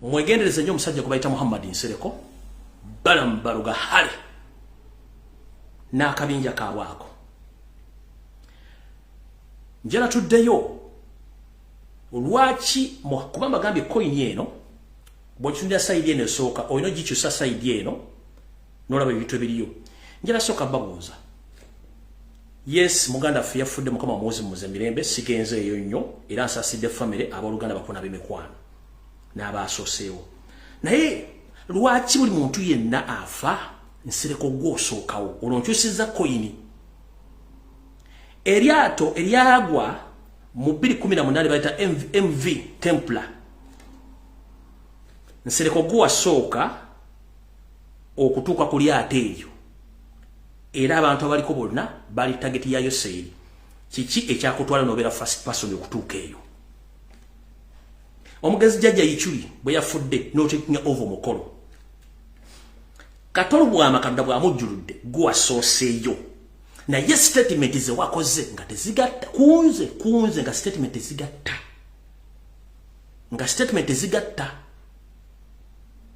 Mwegendereze nnyo omusajja gwe bayita Muhammad Nsereko Balaam Barugahare n'akabinja kaabwako. Njala tuddeyo lwaki, kuba mbagambye coin eno bw'okitundira side eno esooka olina ogikyusa side eno n'olaba ebintu ebiriyo. Njala sooka babuuza. Yes, muganda ffe yafudde, Mukama muwozi muze mirembe, sigenze eyo nnyo era nsaasidde famire, abooluganda, bakona b'emikwano n'abaasooseewo. Naye lwaki buli muntu yenna afa Nsereko gw'osookawo? Olwo nkyusizza coin. Eryato eryagwa mu 2018 bayita MV Templar, Nsereko gwe wasooka okutuuka ku lyato eryo era abantu abaliko bonna bali target ya Yoseeri. Kiki ekyakutwala n'obeera first person okutuuka eyo? Omugezi jjajja Ichuli bwe yafudde n'otakinga over omukolo. Katolu bwama Katonda bwamujjuludde gwe wasooseeyo, naye statement ze wakoze nga tezigatta kunze nga statement tezigatta, nga statement tezigatta.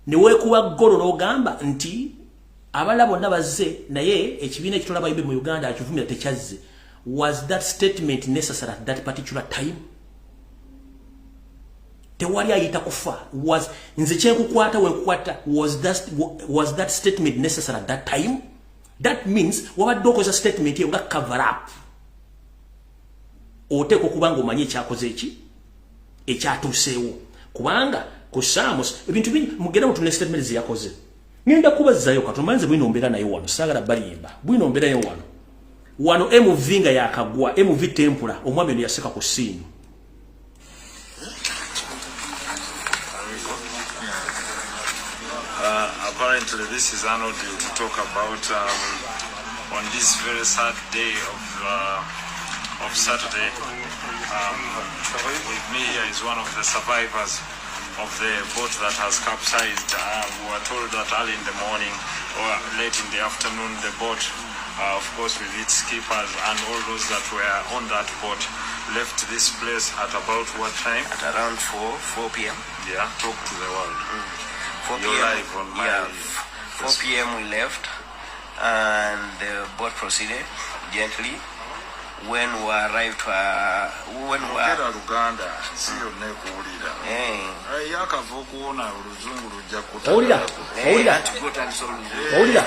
Ne weekuba ggolo n'ogamba nti abalala bonna bazze naye ekibiina ekitola abayimbi mu Uganda akivumira tekyazze. Was that statement necessary at that particular time? Tewali ayita kufa. Was nze kyenkukwata wenkukwata, was that statement necessary at that time? That means wabadde okozesa statement eyo nga cover up. Oteekwa okuba nga omanyi ekyakoze eki ekyatuuseewo, kubanga ku saamus ebintu bingi. Mugende mutune statement zeyakoze. Ngenda kubazzayo katono manze bwino mbeera naye wano, saagala balimba, bwino mbeerayo wano wano MV nga yakagwa, MV Templar, omwami ono yaseka ku scene. Apparently, this is an audio to talk about on this very sad day of Saturday. With me here is one of the survivors of the boat that has capsized. We were told that early in the morning or late in the afternoon, the boat, of course, with its skippers and all those that were on that boat, left this place at about what time? At around 4 p.m. Yeah, talk to the world. 4 You're p.m. live on my Yeah, 4 p.m. we left, and the boat proceeded gently. When we arrived, when we Ogera Luganda, nsi yonna ekuwulira. Eh, Yakava okuwona oluzungu lujja. Owulira? Owulira? Anti gw'otandise oluzungu. Owulira?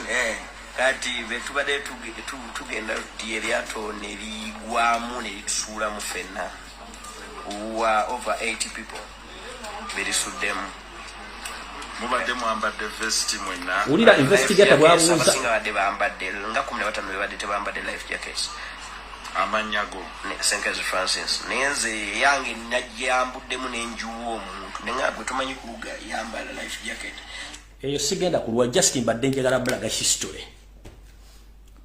Eh, kati betubadde tugenda tuti eryato ne ligwamu ne litusuulamu ffenna. We were over 80 people belisuddemu. Mubadde mwambadde vest mwenna? Wulira investigator bwabuuza. Abasinga badde bambadde, nga 15 bebadde tebambadde life jackets. Amannya go? Senkezi Francis, naye nze yange najyambuddemu nenjuwa omuntu nenga gwe tomanyi kuwuga, yambala life jacket. Eyo sigenda kulwa, just mbadde njagala bulaga history.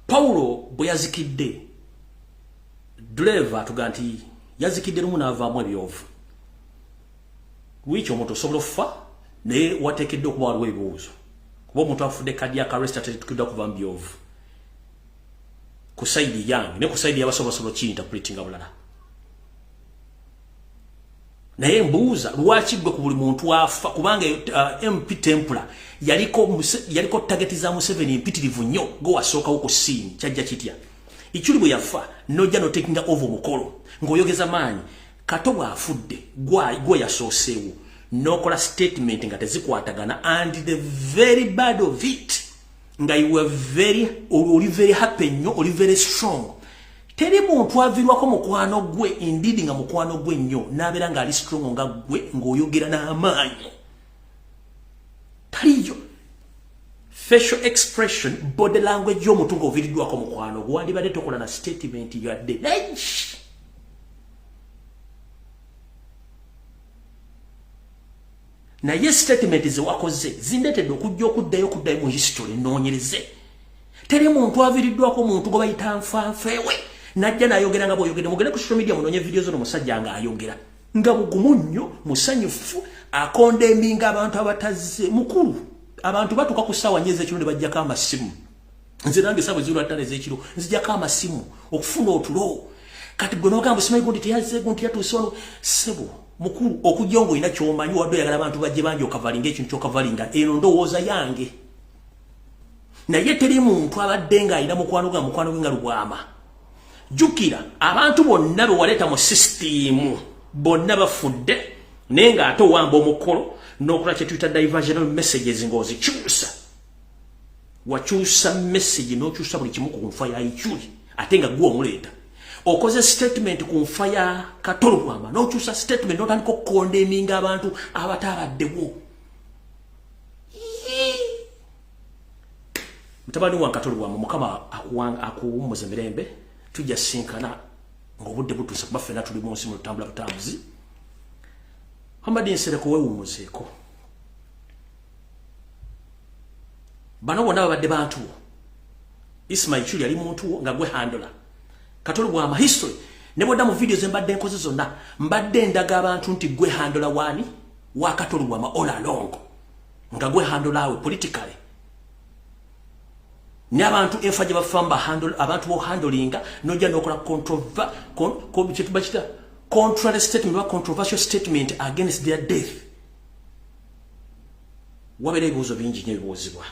Paulo bwe yazikidde, driver atuga nti yazikidde lumu n'avaamu ebyovu. Wiiki omuntu osobola okufa naye wateekeddwa okuba waliwo ebibuuzo, kuba omuntu afudde cardiac arrest ateekeddwa kuva mu byovu ku side yange ne ku side y'abasobola kiinterpretinga bulala. Naye mbuuza lwaki gwe ku buli muntu afa, kubanga MV Templar yaliko target za Museveni empitirivu nnyo, gwe wasookawo ku scene. Kyajja kitya? Ichuli bwe yafa nojja notakinga over omukolo ng'oyogeza maanyi. Kato bw'afudde gwe yasooseewo n'okola statement nga tezikwatagana, and the very bad of it nga you were very, oli very happy nnyo, oli very strong. Teri muntu avirwako mukwano gwe, indeed nga mukwano gwe nnyo, n'abeera ng'ali strong nga gwe ng'oyogera n'amaanyi. Taliyo facial expression, body language y'omuntu ng'oviiriddwako mukwano gwe, wandibadde tokola na statement yadde. Naye statement zewakoze zindeetedde okujja okuddayo mu history nnoonyereze. Teri muntu aviiriddwako muntu gwe bayita nfanfeewe najja n'ayogera nga bw'oyogedde. Mugende ku social media munoonye video zono, musajja ng'ayogera nga bugumu nnyo, musanyufu, acondemninga abantu abatazze. Mukulu, abantu batuuka ku ssaawa 4 ez'ekiro ne bajjako amasimu. Nze nange essaawa eziro 5 ez'ekiro nzijjako amasimu okufuna otulo. Kati gwe n'ogamba simanyi gundi teyazze, gundi yatuuse wano. Ssebo, Mukulu, okujja ng'olina ky'omanyi, wadde oyagala abantu bajje bangi okavalinga ekintu ky'okavalinga. Eno ndowooza yange, naye teri muntu abadde ng'alina mukwano gwa mukwano gwe nga Lubwama. Jjukira, abantu bonna be waleeta mu system bonna bafudde, naye ng'ate owamba omukolo n'okola kye tuyita diversional messages, ng'ozikyusa. Wakyusa message n'okyusa buli kimu ku nfa ya Ichuli, ate nga gwe omuleeta. Okoze statement ku nfa ya Kato Lubwama, n'okyusa statement, n'otandika oku condemninga abantu abataabaddewo. Mutabani wa Kato Lubwama, Mukama akuwummuza mirembe. Tujja sinkana ng'obudde butuuse, kuba ffenna tuli mu nsi mu tutambula butambuzi. Hamadi Nsereko, weewummuzeeko. Bano bonna babadde bantu. Ismail Chuli yali muntu nga gwe handler Kato Lubwama. History ne bwodda mu video ze mbadde nkoze zonna, mbadde ndaga abantu nti gwe handler wani wa Kato Lubwama all along, nga gwe handler awe politically. Ne abantu enfa gye bafa, handle abantu bo handlinga, nojja n'okola kyetuba kita contrary statement oba controversial statement against their death. Wabeera ebibuuzo bingi nnyo ebibuuzibwa.